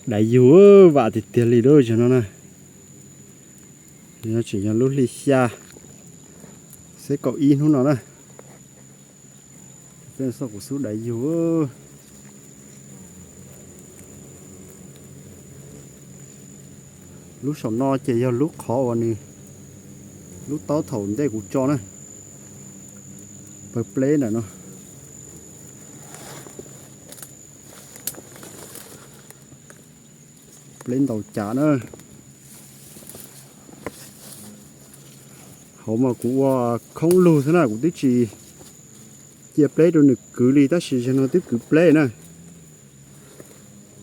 Daiv yug, vam tiag tiag li lub zog no na. Tseem yog lub hli xya, xeb kaum ib hnub no na. Peb xauj kuv xub daiv yug. Lub saum no ces yog lub qhov uas nws, lub taub thaum ntej kuv tso na. Pawg pleb ntawm no. Pleb ntaus cas na. Hauv mas kuv ua khoob lug xwb na, kuv twb tsis cia pleb rau nws kwv li, tab sis zaum no twb kwv pleb na.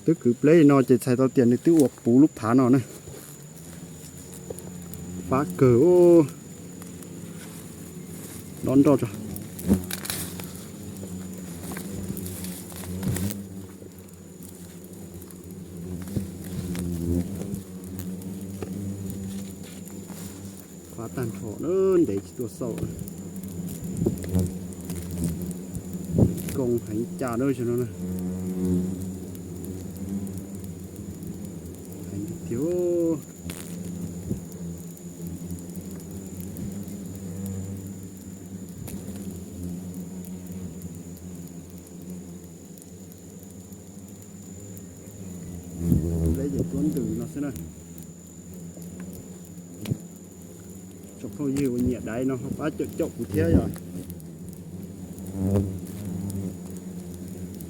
Twb kwv pleb li no ces txhais tau tias nws twb ua puv lub phav no na. Fab kawg. Dob nroj tso. Fab tag nrho na, ntev tsis tuaj xauj. Koo heev cas na, heev tiag tiag. Pleb ces tuab ntws no xwb na. Tsoom phooj ywg uas nyiam daiv no ho pab caum caum kuv thiab yom.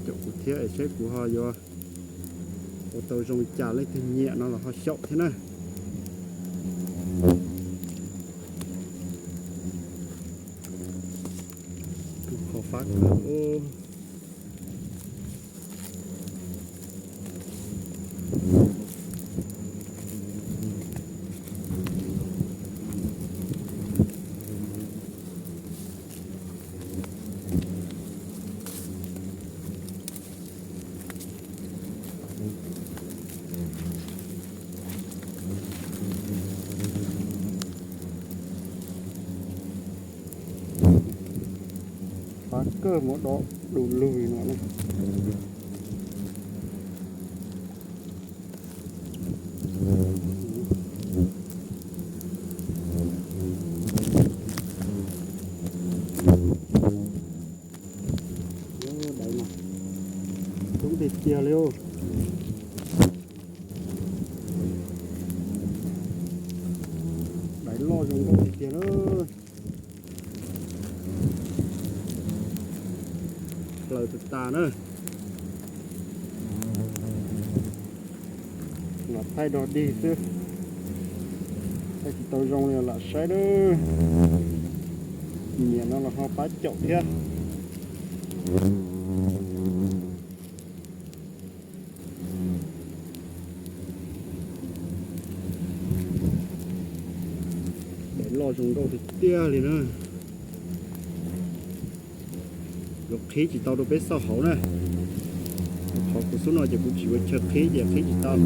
Caum kuv thiab es seb kuv ho yuav ua tau zoo cas, leej twg nyiam no los ho xyaum thiab na. Qhov fab kawg. Fab kawg, muab dob du lug no na. Daiv no coob tiag tiag li. Daiv loj zoo nkauj tiag tiag na. Plaws tas tas na. Lam thaij dog dig xwb, thaij tsis tau zoo li lam saib na. Nyiam no los ho pab caum thiab. Daiv loj zoo nkauj tiag tiag li na. Yuav qhib tsis tau rau peb xauj hauv na. Qhov kuv xub no ces kuv tsis ua chaw qhib ces qhib tsis tau.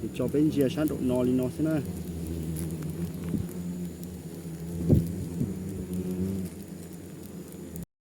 Ces tso peb ntsia sab nraum no li no xwb na.